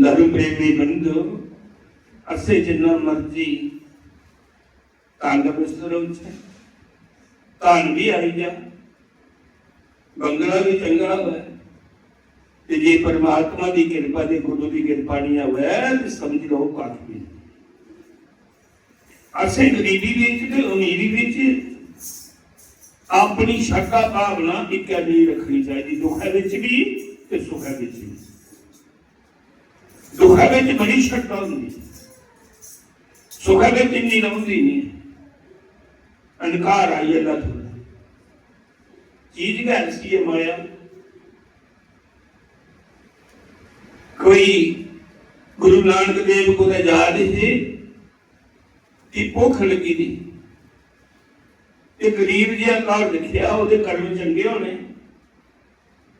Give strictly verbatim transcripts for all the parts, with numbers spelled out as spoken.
धर्म प्रेमी बंधु, असें जिन्ना मर्जी तंदरुस्त रौहचै, धन बी आई जा, बंगला बी चंगा होऐ, ते जे परमात्मा दी किरपा ते गुरु दी किरपा निं होऐ, ते समझी लैओ, कक्ख बी निं। असें गरीबी बिच ते अमीरी बिच अपनी श्रद्धा भावना इक्कै नेही रक्खनी चाहिदी, दुखै बिच बी ते सुखै बिच बी। दुखै बिच बड़ी श्रद्धा होंदी, सुखै बिच इन्नी रौंह्दी निं। अहंकार आई जंदा थोह्ड़ा। चीज गै ऐसी ऐ माया। कोई गुरु नानक देव कुतै जा दे हे कि भुक्ख लग्गी दी, ते गरीब जेहा घर दिक्खेआ, ओह्दे कर्म चंगे होने,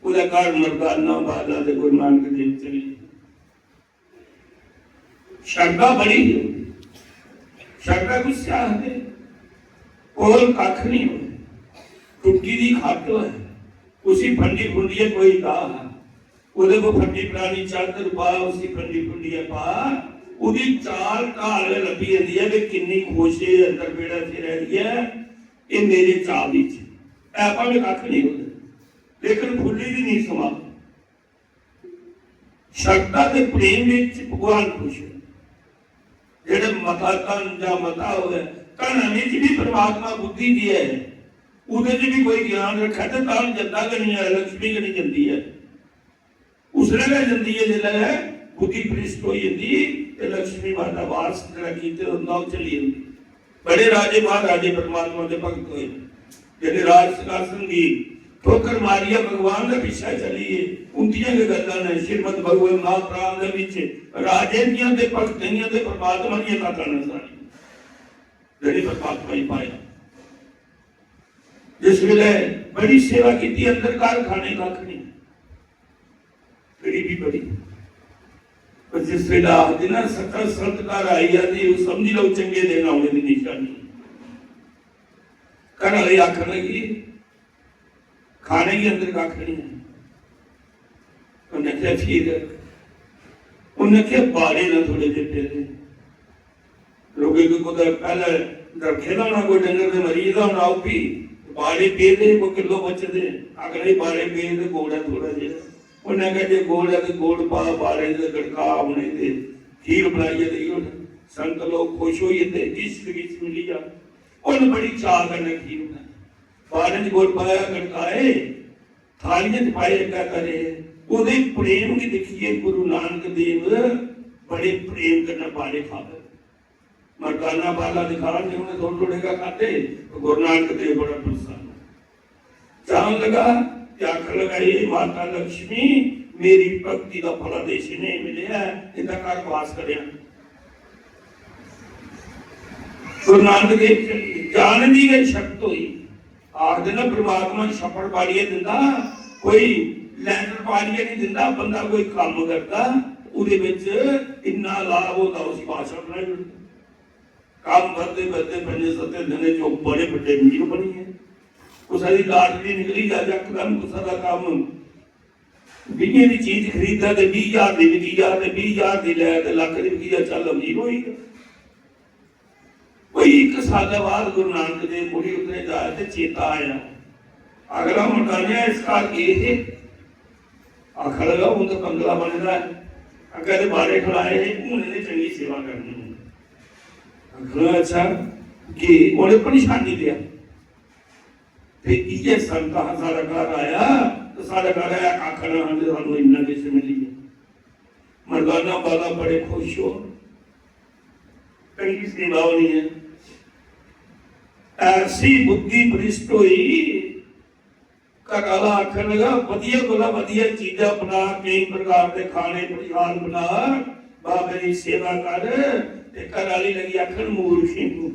ओह्दे घर मर्दाना बाला ते गुरु नानक देव चली गे। श्रद्धा बड़ी ही। श्रद्धा कुसी आखदे? कोल कक्ख निं होऐ, टुट्टी दी खट्ट होऐ, उसी फंडी फुंडियै कोई ला, ओह्दे को फंडी परानी चादर पा, उसी फंडी फुंडियै पा, ओह्दी चाल ढाल गै लब्भी जंदी ऐ कि किन्नी खुश ऐ, अंदर बेड़ा फिरै दी ऐ, एह् मेरे चाऽ दी चीज ऐ, भामें कक्ख निं होऐ, लेकिन फुल्ली दी निं समां। श्रद्धा ते प्रेम विच भगवान खुश ऐ। जेह्ड़े मता धन जां मता होऐ, धन विच भी परमात्मा बुद्धि देऐ, ओह्दे च भी कोई ज्ञान रक्खै ते धन जंदा गै निं ऐ, लक्ष्मी गै निं जंदी ऐ। उसलै गै जंदी ऐ जिसलै बुद्धि भ्रष्ट होई जंदी ते लक्ष्मी माता वास जेह्ड़ा कीते दा होंदा ओह् चली जंदी। बड़े राजे महाराजे परमात्मा दे भक्त होए, जेह्ड़े राज सिंहासन गी ठोकर मारियै भगवान दे पिच्छे चली गे। उंदियां गै गल्लां न श्रीमद् भगवत महापुराण दे विच। राजे दियां ते भक्तें दियां ते परमात्मा दियां कथां न सारियां, जेह्ड़े परमात्मा गी पाया। जिस वेले बड़ी सेवा कीती, अंदर घर खाने कक्ख नहीं, गरीबी बड़ी। पर जिस वेले आखदे ना, सच्चा संत घर आई जाती, वो समझी लो चंगे दिन आने की निशानी। घर वाले आखन लगी, खाने गी अंदर कक्ख नहीं है। उन्हें आखेआ, "ठीक है।" उन्हें आखेआ, "बाड़े ना थोड़े जे पेदे।" लोकें कोई कुतै पैह्ले रक्खे दा होना, कोई डंगर ते मरी गेदा होना, ओह् बी बाड़े पेदे, कोई किलो बचे दे, आखदे, "बाड़े पेदे, गुड़ ऐ थोड़ा जेहा।" उन्नै आखेआ, "जे गुड़ ऐ ते गुड़ पा बाड़े च, गड़का उ'नें ते खीर बनाइयै देई ओड़।" संत लोक खुश होई जंदे, किश ते किश मिली जा। उन्न बड़ी चाऽ कन्नै खीर बनाई, बाड़े च गुड़ पाया, गड़काए, थालियें च पाए, अग्गै करे। ओह्दे प्रेम गी दिक्खियै गुरु नानक देव बड़े प्रेम कन्नै बाड़े खादे। मर्दाना बाला दिखा ने उन्हें थोड़े थोड़े का खाते, तो गुरु नानक देव बड़ा प्रसन्न। जान लगा, ते आखन लगा, "हे माता लक्ष्मी, मेरी भक्ति का फल अदेश नहीं मिले है, इनका घर वास करे।" गुरु नानक देव चली गे। जान दी गै शक्त होई। आखदे ना, परमात्मा छप्पड़ पाड़ियै दिंदा, कोई लैंटर पाड़ियै नहीं दिंदा। बंदा कोई कम्म करदा, ओह्दे बिच इन्ना लाभ होंदा, उसी बादशाह बनाई ओड़दा। कम्म बधदे बधदे पंजे सत्ते दिनें च ओह् बड़े बड्डे अमीर बनी गे। कुसै दी लाटरी निकली जा यकदम, कुसै दा कम्म, बीहें दी चीज खरीदा ते बीह् ज्हार दी बिकी जा, ते बीह् ज्हार दी लै ते लक्ख दी बिकी जा, चल अमीर होई गेआ। कोई इक साल दे बाद गुरु नानक देव मुड़ी उतरे जाए ते चेता आया, अगला मकानेआ इस घर गे हे, आखन लगा, "हून ते बंगला बने दा ऐ, अग्गें ते बाड़े खड़ाए हे, हून इ'नें चंगी सेवा करनी ऐ।" आखन लगा, "अच्छा, गे?" उ'नें पन्छानी लेआ। ते इ'यै संत हा, साढ़े घर आया, ते साढ़े घर आया, आखन लगा, "सानूं इन्ना किश मिली गेआ।" मर्दाना बाला बड़े खुश हो, चंगी सेवा होनी है। ऐसी बुद्धि भ्रष्ट होई, घर आह्ला आखन लगा, "बधिया कोला बधिया चीजां बना, केई प्रकार दे खाने प्रसाद बना, बाबे दी सेवा कर।" ते घर आह्ली लगी आखन, "मूर्ख ही तूं,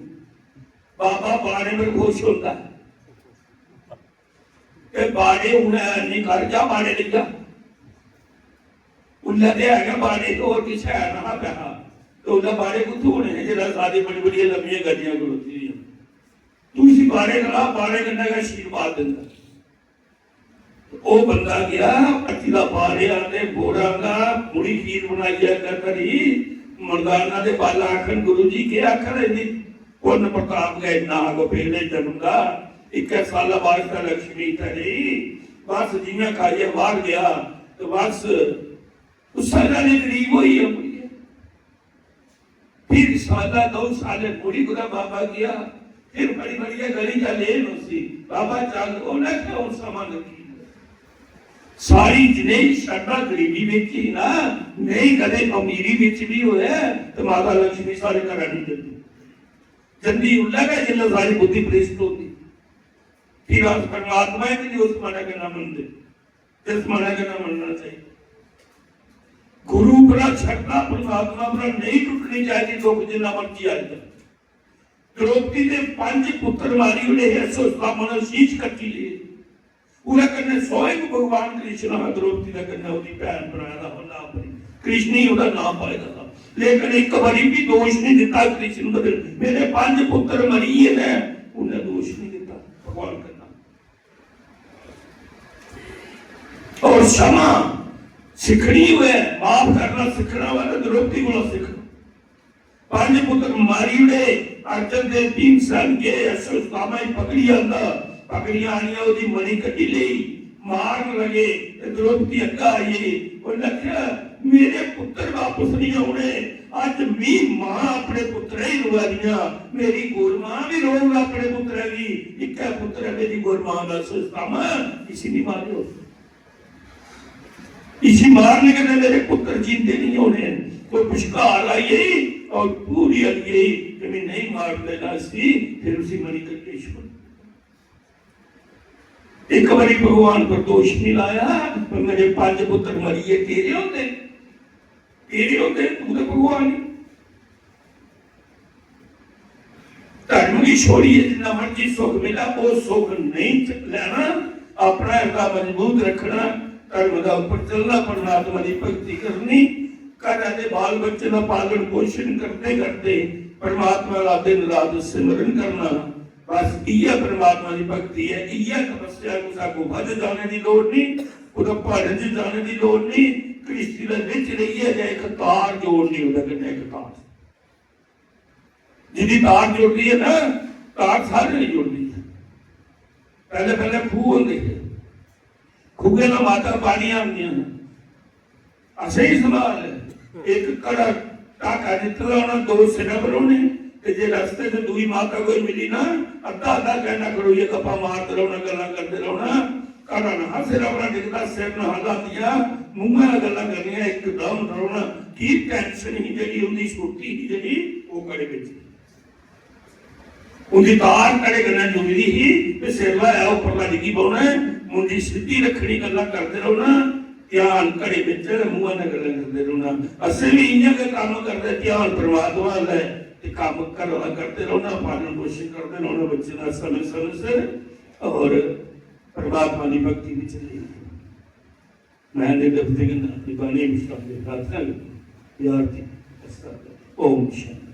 बाबा बाड़े पर खुश होंदा ऐ।" ते बाड़े हून है नहीं, घर जा बाड़े लेई जा। उल्लै ते है गै बाड़े, ते होर किश है ना हा पैहा। ते उल्लै बाड़े कुत्थूं होने हे, जेल्लै सारी बड़ी बड़ियां लम्मियां गड्डियां खड़ोती दियां। तू इसी बाड़े करा, बाड़े कन्नै गै आशीर्वाद दिंदा। ते ओह् बंदा गेआ, हट्टी दा बाड़े आंदे, गुड़ आंदा, मुड़ी खीर बनाइयै अगर घरी मर्दाना दे बाला आखन, "गुरु जी, केह् आखन, इन्नी पुन्न प्रताप गै इन्ना हा, गोपेले जन्म दा, इक्कै साला बाद दा लक्ष्मी इत्थै रेही, बस जि'यां खाइयै बाहर गेआ ते बस उस्सै बेल्लै गरीब होई गे मुड़ियै।" फिर साला दो साले मुड़ी कुतै बाबा गेआ, फिर बड़ी बड़ी गली जा लेन उसी, "बाबा चल।" उन्हें क्यों समां लगी? सारी जनेही श्रद्धा गरीबी बिच ही ना, नेही कदें अमीरी बिच भी होऐ ते माता लक्ष्मी साढ़े घरा नहीं जंदी। जंदी उल्लै गै जिल्लै सारी बुद्धि भ्रष्ट होंदी। फिर अस परमात्मा गी भी उस मनै कन्नै मनदे, जिस मनै कन्नै मनना चाहिए। गुरु उप्परा श्रद्धा परमात्मा उप्परा नहीं टुटनी चाहिए, दुख जिन्ना मर्जी आई जाए। द्रौपदी दे पंज पुत्र मारी ओड़े हे, अश्वत्थामा ने शीश कट्टी ले। ओह्दे कन्नै स्वयं भगवान कृष्ण हा, द्रौपदी दे कन्नै ओह्दी भैन भ्राऽ दा हा नाम बनी, कृष्ण ही ओह्दा नाम पाए दा हा। लेकिन इक बारी भी दोष नहीं दित्ता कृष्ण ने, मेरे पंज पुत्र मरी गे न, उन्हें दोष नहीं दित्ता भगवान कन्नै। और क्षमा सिक्खनी होऐ, माफ करना सिक्खना होऐ तो द्रौपदी कोला सिक्खो। पंज पुत्र मारी ओड़े, अर्जन दे भीमसेन गे, अश्वत्थामा गी पकड़ी आंदा, पकड़ी आनियै ओह्दी मणि कड्ढी लेई, मारन लगे ते द्रौपदी अग्गै आई गेई। उन्नै आखेआ, "मेरे पुत्तर बापस नहीं औने, अज्ज मी मां अपने पुत्तरै गी रोआ दियां, मेरी गौरमां भी रोग अपने पुत्तरै गी, इक्कै पुत्तर ऐ मेरी गौरमां दा, अश्वत्थामा, इसी नहीं मारेओ।" इसी मारने कन्नै मेरे पुत्र जींदे नहीं होने। कोई पुष्कार आई गई और पूरी आई गई कि मैं नहीं मार देना इसी, फिर उसी मणि कल्पेश्वर। एक बारी भगवान पर दोष नहीं लाया, पर मेरे पंज पुत्र मरिए तेरे होंदे, तेरे होंदे, तू तो भगवान ही। धर्म गी छोड़ियै जिन्ना मर्जी सुख मिलै, ओह् सुख नेईं लैना, अपना हिरदा मजबूत रक्खना, धर्म दा उप्पर चलना, परमात्मा दी भक्ति करनी, घरै दे बाल बच्चे दा पालन पोषण करदे करदे परमात्मा दा दिन रात सिमरन करना। बस इ'यै परमात्मा दी भक्ति ऐ, इ'यै तपस्या। कुसै गुफा च जाने दी लोड़ नेईं, कुतै प्हाड़ें च जाने दी लोड़ नेईं, कृष्टि दे बिच रेहियै गै इक तार जोड़नी, ओह्दे कन्नै इक तार। जिंदी तार जुड़दी है ना, तार सारे नहीं जुड़दी है। पहले पहले खूह होंदे थे, खूहें दा माता पानी आंदियां न। असें ही सवाल है, एक घड़ा ढाका दित्ते दा होना, दो सिरै पर होने, ते जे रस्ते च दूई माता कोई मिली ना, अद्धा अद्धा घैंटा खड़ोइयै गप्पां मारदे रौहना, गल्लां करदे रौहना। घड़ा नहा सिरै परा डिगदा, सिर नहा लांदिया, मुंहै दा गल्लां करनियां, इकदम डरौना। की टेंशन ही जेह्ड़ी, उंदी छुट्टी ही जेह्ड़ी, ओह् घड़े बिच ही। उंदी तार घड़े कन्नै जुड़ी दी ही, ते सिर लाया उप्परला डिग्गी पौना ऐ, मुंडी सिद्धी रक्खनी, गल्लां करदे रौहना, ध्यान घड़े बिच, मुंहै नै गल्लां करदे रौहना। असें बी इ'यां गै कम्म करदे, ध्यान परमात्मा अल्ल ऐ, ते कम्म घरा दा करदे रौहना, पालन पोषण करदे रौहना बच्चें दा समें समें सिर, और परमात्मा दी भक्ति बिच रेही। मैं इंदे दफ्तर कन्नै अपनी बाणी विश्राम दी प्रार्थना करनी। आरती। ओम शांति।